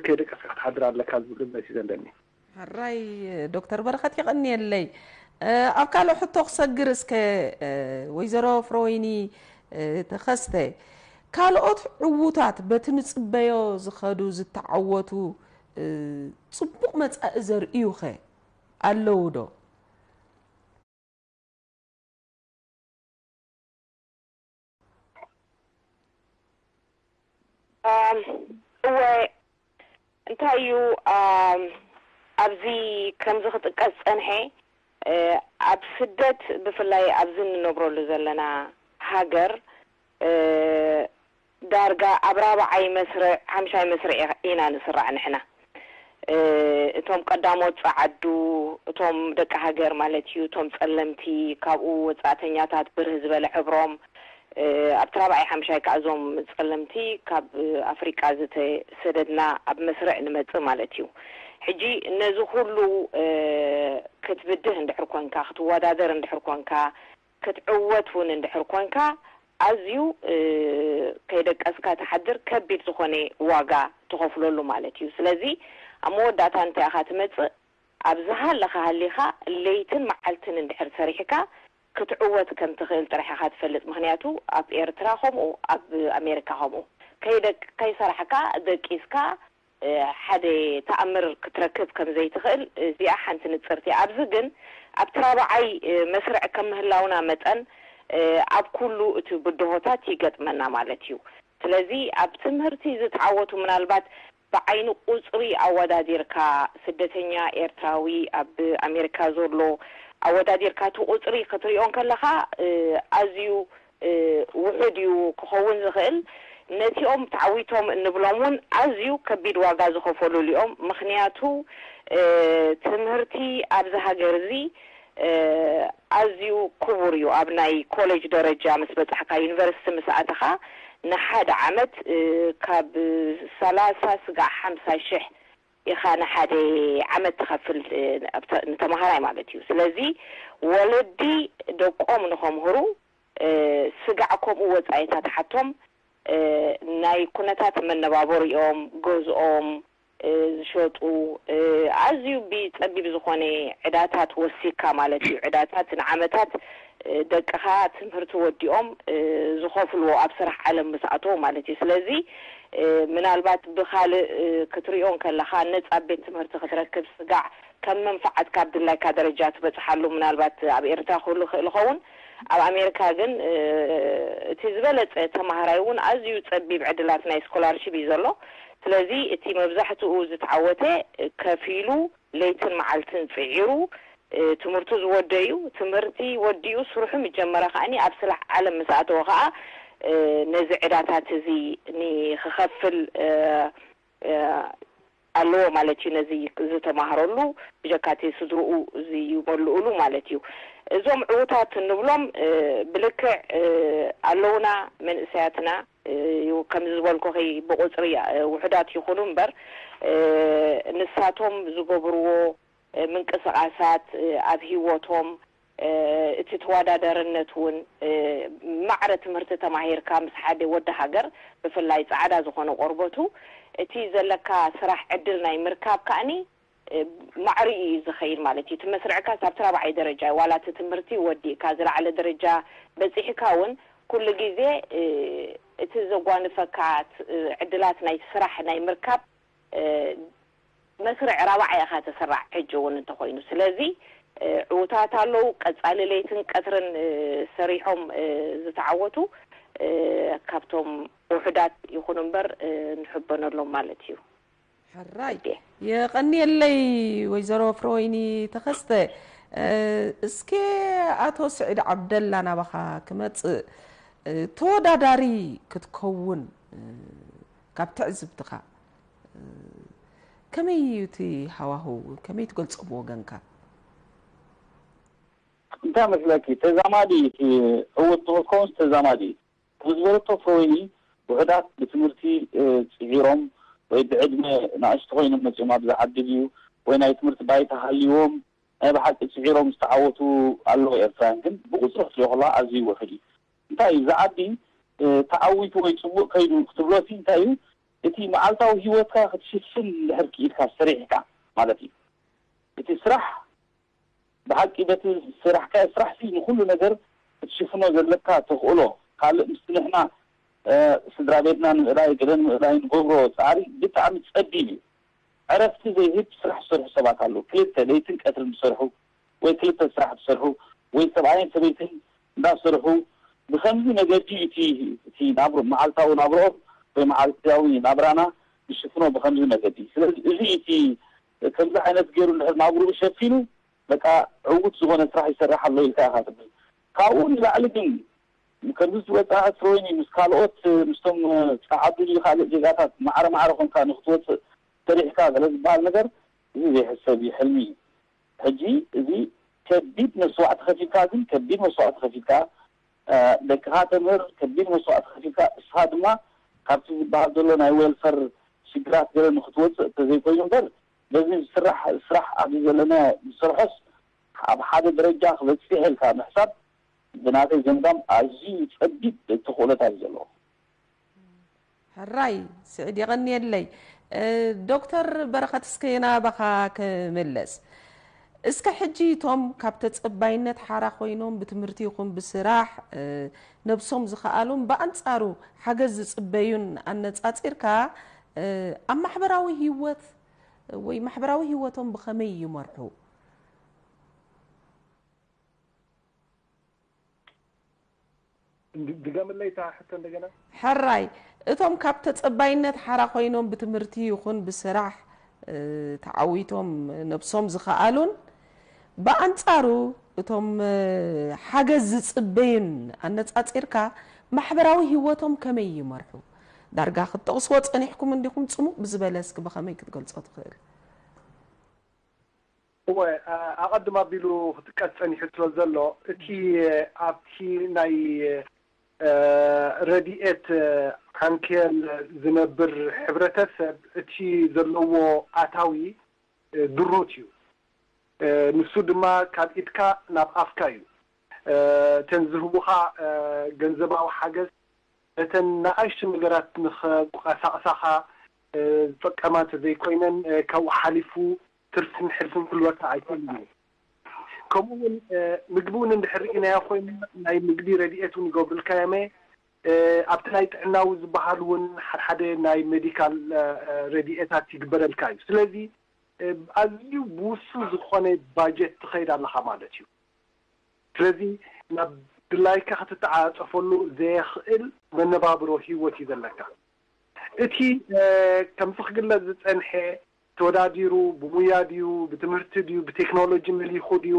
ከይደቀስካ ክትሓድር ኣለካ ዝብል እምነት እዩ ዘለኒ። ሕራይ ዶክተር በረኸት የቐንየለይ። ኣብ ካልእ ሕቶ ክሰግር እስከ፣ ወይዘሮ ፍረወይኒ ተኸስተ፣ ካልኦት ዕዉታት በቲ ንጽበዮ ዝኸዱ ዝተዓወቱ ጽቡቕ መጻኢ ዘርእዩኸ ኣለዉ ዶ? እወ፣ እንታይ እዩ ኣብዚ ከምዚ ክጥቀስ ዝጸንሐ፣ ኣብ ስደት ብፍላይ ኣብዚ እንነብረሉ ዘለና ሃገር ዳርጋ ኣብ ራብዓይ መስርዕ ሓምሻይ መስርዕ ኢና ንስራዕ ንሕና። እቶም ቀዳሞት ጸዓዱ፣ እቶም ደቂ ሃገር ማለት እዩ፣ እቶም ጸለምቲ፣ ካብኡ ወጻእተኛታት ብርህ ዝበለ ሕብሮም፣ ኣብቲ ራብዓይ ሓምሻይ ከኣ እዞም ጸለምቲ ካብ ኣፍሪቃ ዝተሰደድና ኣብ መስርዕ ንመጽእ ማለት እዩ። ሕጂ ነዚ ኩሉ ክትብድህ እንድሕር ኮንካ፣ ክትወዳደር እንድሕር ኮንካ፣ ክትዕወት እውን እንድሕር ኮንካ ኣዝዩ ከይደቀስካ ትሓድር ከቢድ ዝኾነ ዋጋ ትኸፍለሉ ማለት እዩ። ስለዚ ኣብ መወዳእታ እንታይ ኢኻ ትመጽእ? ኣብ ዝሃለኻ ሃሊኻ ለይትን መዓልትን እንድሕር ሰሪሕካ ክትዕወት ከም ትኽእል ጥራሕ ኢኻ ትፈልጥ። ምኽንያቱ ኣብ ኤርትራ ከምኡ ኣብ ኣሜሪካ ከምኡ ከይደ- ከይሰራሕካ ደቂስካ ሓደ ተኣምር ክትረክብ ከም ዘይትኽእል እዚኣ ሓንቲ ንጽርቲ። ኣብዚ ግን ኣብቲ ራብዓይ መስርዕ ከም ምህላውና መጠን ኣብ ኩሉ እቲ ብድሆታት ይገጥመና ማለት እዩ። ስለዚ ኣብ ትምህርቲ ዝተዓወቱ ምናልባት ብዓይኒ ቁጽሪ ኣወዳዲርካ ስደተኛ ኤርትራዊ ኣብ ኣሜሪካ ዘሎ ኣወዳዲርካ እቲ ቁጽሪ ክትሪኦ ከለኻ ኣዝዩ ውሑድ እዩ ክኸውን ዝኽእል። ነቲኦም ተዓዊቶም እንብሎም እውን ኣዝዩ ከቢድ ዋጋ ዝኸፈሉሉ እዮም። ምኽንያቱ ትምህርቲ ኣብዚ ሃገር እዚ ኣዝዩ ክቡር እዩ። ኣብ ናይ ኮሌጅ ደረጃ ምስ በጻሕካ፣ ዩኒቨርሲቲ ምስ ኣተኻ ንሓደ ዓመት ካብ ሰላሳ ስጋዕ ሓምሳ ሽሕ ኢኻ ንሓደ ዓመት ትኸፍል ንተምሃራይ ማለት እዩ። ስለዚ ወለዲ ደቆም ንኸምህሩ ስጋዕ ከምኡ ወጻኢታት ሓቶም ናይ ኩነታት መነባበሪኦም፣ ገዝኦም ዝሸጡ፣ ኣዝዩ ብጸቢብ ዝኾነ ዕዳታት ወሲካ ማለት እዩ። ዕዳታት ንዓመታት ደቅኻ ትምህርቲ ወዲኦም ዝኸፍልዎ ኣብ ስራሕ ዓለም ምስ ኣተዉ ማለት እዩ። ስለዚ ምናልባት ብኻልእ ክትሪኦ እንከለኻ ነጻ ቤት ትምህርቲ ክትረክብ ስጋዕ ከም መንፍዓት ካብ ድላይካ ደረጃ ትበጽሓሉ ምናልባት ኣብ ኤርትራ ክህሉ ይኽእል ይኸውን። ኣብ ኣሜሪካ ግን እቲ ዝበለጸ ተማሃራይ እውን ኣዝዩ ጸቢብ ዕድላት ናይ ስኮላርሺፕ እዩ ዘሎ። ስለዚ እቲ መብዛሕትኡ ዝተዓወተ ከፊሉ ለይትን መዓልትን ጽዒሩ ትምህርቱ ዝወደ እዩ። ትምህርቲ ወዲኡ ስርሑ ምጀመረ ከኣኒ ኣብ ስራሕ ዓለም ምስ ኣተወ ከኣ ነዚ ዕዳታት እዚ ንክኸፍል ኣለዎ ማለት እዩ። ነዚ ዝተማሃረሉ ብጀካቲ ስድርኡ ዝመልኡሉ ማለት እዩ። እዞም ዕውታት እንብሎም ብልክዕ ኣለውና መንእሰያትና ከምዚ ዝበልኩኺ ብቁፅሪ ውሑዳት ይኹኑ እምበር ንሳቶም ዝገብርዎ ምንቅስቃሳት ኣብ ሂወቶም እቲ ተወዳዳርነት እውን ማዕረ ትምህርቲ ተማሂርካ ምስ ሓደ ወዲ ሃገር ብፍላይ ፃዕዳ ዝኾነ ቆርበቱ እቲ ዘለካ ስራሕ ዕድል ናይ ምርካብ ከኣኒ ማዕሪኡ እዩ ዝኸይድ ማለት እዩ። እቲ መስርዕካ ኣብቲ ራብዓይ ደረጃ ዋላ እቲ ትምህርቲ ወዲእካ ዝለዓለ ደረጃ በፂሕካ እውን ኩሉ ግዜ እቲ ዘጓንፈካ ዕድላት ናይ ስራሕ ናይ ምርካብ መስርዕ ራብዓይ ኢኻ ተሰራዕ ሕጂ እውን እንተኾይኑ። ስለዚ ዕውታት ኣለዉ፣ ቀፃሊ ለይትን ቀትርን ሰሪሖም ዝተዓወቱ ካብቶም ውሑዳት ይኹኑ እምበር ንሕበነሎም ማለት እዩ። ሕራይ የቐንየለይ ወይዘሮ ፍረወይኒ ተኸስተ። እስኪ ኣቶ ስዒድ ዓብደላ ናባኻ ክመፅእ፣ ተወዳዳሪ ክትከውን ካብ ትዕዝብትኻ ከመይ እዩ እቲ ሃዋህው? ከመይ ትገልጾ ብወገንካ? እንታይ መስለኪ፣ ተዛማዲ እቲ ዕውት ንኽትከውንስ ተዛማዲ እዩ። ከም ዝበለቶ ፍሮይኒ ውሑዳት ብትምህርቲ ፅዒሮም ወይ ብዕድመ ንኣሽቱ ኮይኖም መፂኦም ኣብዚ ዓዲ ድዩ ወይ ናይ ትምህርቲ ባይታ ሃልይዎም ናይ ብሓቂ ፅዒሮም ዝተዓወቱ ኣለዉ ኤርትራውያን፣ ግን ብቁፅሪ ክትሪኦ ከለዋ ኣዝዩ ውሑድ እዩ። እንታይ እዩ እዚ ዓዲ ተዓዊቱ ወይ ፅቡቅ ከይዱ ክትብሎ እቲ እንታይ እዩ እቲ መዓልታዊ ሂወትካ ክትሽፍን እንድሕር ክኢልካ ሰሪሕካ ማለት እዩ። እቲ ስራሕ ብሓቂ በቲ ስራሕካዮ ስራሕ ሲ ንኹሉ ነገር ክትሽፍኖ ዘለካ ተኽእሎ ካልእ ምስቲ ንሕና ስድራ ቤትና ንምእላይ ገለ ንምእላይ ንገብሮ ፃዕሪ ብጣዕሚ ፀቢብ እዩ። ዕረፍቲ ዘይህብ ስራሕ ዝሰርሑ ሰባት ኣለዉ። ክልተ ለይትን ቀትርን ዝሰርሑ ወይ ክልተ ስራሕ ዝሰርሑ ወይ ሰብኣይን ሰበይትን እንዳሰርሑ ብከምዚ መገዲ እቲ እቲ ናብሮ መዓልታዊ ናብሮኦም ወይ መዓልታዊ ናብራና ንሽፍኖ ብከምዚ መገዲ። ስለዚ እዚ እቲ ከምዚ ዓይነት ገይሩ እንድሕር ናብርኡ ሸፊኑ በቃ ዕዉት ዝኾነ ስራሕ ይሰርሕ ኣሎ ኢልካ ኢኻ ትብል። ካብኡ ንላዕሊ ግን ከምዚ ዝወፅኣ ስሮይኒ ምስ ካልኦት ምስቶም ፀዓዱ ድዩ ካልእ ዜጋታት ማዕረ ማዕረ ኮንካ ንክትወፅእ ሰሪሕካ ገለ ዝበሃል ነገር እዚ ዘይሕሰብ እዩ፣ ሕልሚ እዩ። ሕጂ እዚ ከቢድ መስዋዕቲ ከፊልካ ግን ከቢድ መስዋዕቲ ከፊልካ ደቅኻ ተምህር ከቢድ መስዋዕቲ ከፊልካ እስኻ ድማ ካብቲ ዝበሃል ዘሎ ናይ ዌልፈር ሽግራት ገለ ንክትወፅእ ተዘይኮይኑ እምበር በዚ ዝስራሕ ስራሕ ኣብዚ ዘለና ዝሰርሖስ ኣብ ሓደ ደረጃ ክበፅሕ ኢልካ ምሕሳብ ብናተይ ገምጋም ኣዝዩ ፀቢብ ተኽእሎታት እዩ ዘለዎ። ሕራይ ስዕድ የቐንየለይ። ዶክተር በረኸት እስከ ናባኻ ክምለስ። እስከ ሕጂ እቶም ካብ ተጸባይነት ሓራ ኮይኖም ብትምህርቲ ይኹን ብስራሕ ነብሶም ዝኸኣሉን ብኣንጻሩ ሓገዝ ዝጽበዩን ኣነጻጺርካ ኣብ ማሕበራዊ ህይወት ወይ ማሕበራዊ ህይወቶም ብኸመይ ይመርሑ? ድገምለይ እታ ሕቶ እንደገና። ሕራይ እቶም ካብ ተጸባይነት ሓራ ኮይኖም ብትምህርቲ ይኹን ብስራሕ ተዓዊቶም ነብሶም ዝኸኣሉን ብኣንጻሩ እቶም ሓገዝ ዝጽበዩን ኣነጻጺርካ ማሕበራዊ ህይወቶም ከመይ ይመርሑ? ዳርጋ ክትጠቕስዎ ጸኒሕኩም እንዲኹም ጽሙቕ ብዝበለ እስኪ ብኸመይ ክትገልጾ ትኽእል? እወ ኣቐድም ኣቢሉ ክጥቀስ ጸኒሑ ስለ ዘሎ እቲ ኣብቲ ናይ ረድኤት ዓንኬል ዝነብር ሕብረተሰብ እቲ ዘለዎ ኣታዊ ድሩት እዩ። ንሱ ድማ ካብ ኢድካ ናብ ኣፍካ እዩ። እተን ዝህቡኻ ገንዘባዊ ሓገዝ እተን ንኣሽቱ ነገራት ንኸንቀሳቕሳኻ ዝጠቀማ እንተዘይኮይነን ካብኡ ሓሊፉ ትርፍን ሕልፍን ክህልወካ ኣይክእልን እዩ። ከምኡ እውን ምግቢ እውን እንድሕር ርኢናዮ ኮይና ናይ ምግቢ ረድኤት እውን ይገብሩልካ እዮም። ኣብቲ ናይ ጥዕናዊ ዝበሃል እውን ሓድሓደ ናይ ሜዲካል ረድኤታት ይግበረልካ እዩ። ስለዚ ኣዝዩ ብውሱን ዝኾነ ባጀት ትኸይድ ኣለኻ ማለት እዩ። ስለዚ ናብ ድላይካ ክትተዓፃፀፈሉ ዘየኽእል መነባብሮ ህይወት እዩ ዘለካ። እቲ ከምዚ ክግለፅ ዝፀንሐ ተወዳዲሩ ብሙያ ድዩ ብትምህርቲ ድዩ ብቴክኖሎጂ መሊኹ ድዩ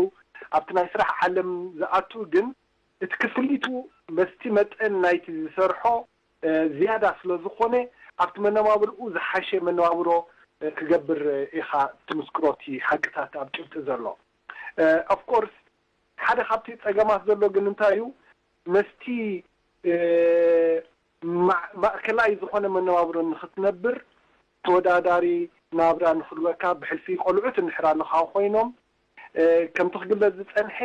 ኣብቲ ናይ ስራሕ ዓለም ዝኣቱ ግን እቲ ክፍሊቱ መስቲ መጠን ናይቲ ዝሰርሖ ዝያዳ ስለ ዝኾነ ኣብቲ መነባብርኡ ዝሓሸ መነባብሮ ክገብር ኢኻ ትምስክሮ እቲ ሓቅታት ኣብ ጭብጢ ዘሎ። Of course ሓደ ካብቲ ፀገማት ዘሎ ግን እንታይ እዩ መስቲ ማእከላይ ዝኾነ መነባብሮ ንክትነብር ተወዳዳሪ ናብራ ንክህልወካ ብሕልፊ ቆልዑት እንድሕር ኣለካ ኮይኖም ከምቲ ክግለፅ ዝፀንሐ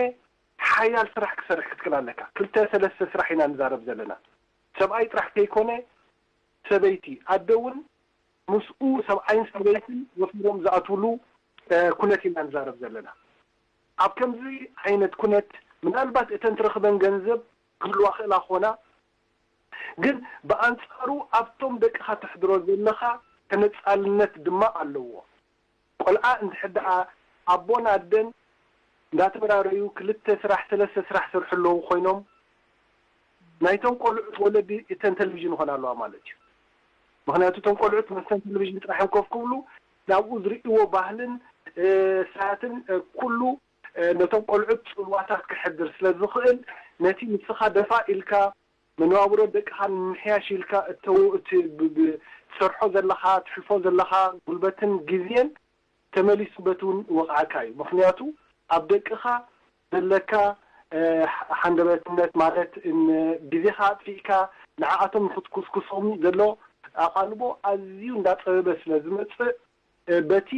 ሓያል ስራሕ ክሰርሕ ክትክል ኣለካ። ክልተ ሰለስተ ስራሕ ኢና ንዛረብ ዘለና። ሰብኣይ ጥራሕ ከይኮነ ሰበይቲ ኣደ እውን ምስኡ ሰብኣይን ሰበይትን ወፊሮም ዝኣትውሉ ኩነት ኢና ንዛረብ ዘለና። ኣብ ከምዚ ዓይነት ኩነት ምናልባት እተን ትረኽበን ገንዘብ ክህልዋ ክእላ ኾና ግን ብኣንፃሩ ኣብቶም ደቅኻ ተሕድሮ ዘለኻ ተነፃልነት ድማ ኣለዎ። ቆልዓ እንድሕር ደኣ ኣቦን ኣደን እንዳተበራረዩ ክልተ ስራሕ ሰለስተ ስራሕ ሰርሑ ኣለዉ ኮይኖም ናይቶም ቆልዑት ወለዲ እተን ቴሌቪዥን ይኾና ኣለዋ ማለት እዩ። ምክንያቱ እቶም ቆልዑት መስተን ቴሌቪዥን ጥራሕ እዮም ኮፍ ክብሉ ናብኡ ዝርእይዎ ባህልን ሰዓትን ኩሉ ነቶም ቆልዑት ፅልዋታት ክሕድር ስለ ዝኽእል ነቲ ንስኻ ደፋእ ኢልካ መነባብሮ ደቅኻ ንምምሕያሽ ኢልካ እተው እቲ ትሰርሖ ዘለኻ ትሕልፎ ዘለኻ ጉልበትን ግዜን ተመሊሱ በቲ እውን ይወቕዓካ እዩ። ምኽንያቱ ኣብ ደቅኻ ዘለካ ሓንደበትነት ማለት ግዜኻ ኣጥፊእካ ንዓኣቶም ንክትኩስኩሶም ዘሎ ኣቓልቦ ኣዝዩ እንዳፀበበ ስለ ዝመፅእ በቲ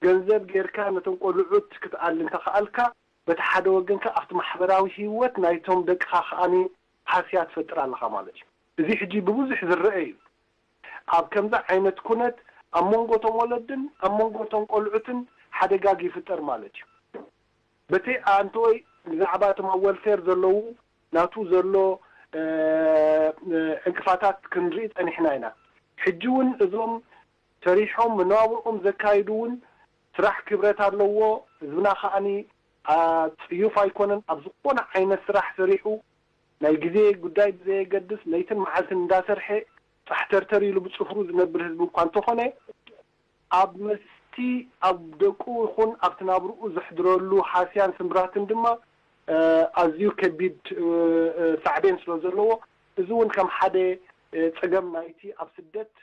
ገንዘብ ጌርካ ነቶም ቆልዑት ክትኣሊ እንተኸኣልካ በቲ ሓደ ወገን ከኣ ኣብቲ ማሕበራዊ ህይወት ናይቶም ደቅኻ ከኣ ሃስያ ትፈጥር ኣለኻ ማለት እዩ። እዚ ሕጂ ብብዙሕ ዝረአ እዩ። ኣብ ከምዚ ዓይነት ኩነት ኣብ መንጎ እቶም ወለድን ኣብ መንጎ እቶም ቆልዑትን ሓደጋ ይፍጠር ማለት እዩ። በቲ ኣንተወይ ብዛዕባ እቶም ኣብ ወልፌር ዘለዉ ናቱ ዘሎ ዕንቅፋታት ክንርኢ ጸኒሕና ኢና። ሕጂ እውን እዞም ሰሪሖም መነባብርኦም ዘካይዱ እውን ስራሕ ክብረት ኣለዎ። ህዝብና ከዓኒ ጽዩፍ ኣይኮነን። ኣብ ዝኾነ ዓይነት ስራሕ ሰሪሑ ናይ ግዜ ጉዳይ ብዘየገድስ ለይትን መዓልትን እንዳሰርሐ ጻሕተርተር ኢሉ ብጽፍሩ ዝነብር ህዝቢ እኳ እንተኾነ ኣብ መስቲ ኣብ ደቁ ይኹን ኣብቲ ናብርኡ ዘሕድረሉ ሃስያን ስምብራትን ድማ ኣዝዩ ከቢድ ሳዕቤን ስለ ዘለዎ እዚ እውን ከም ሓደ ጸገም ናይቲ ኣብ ስደት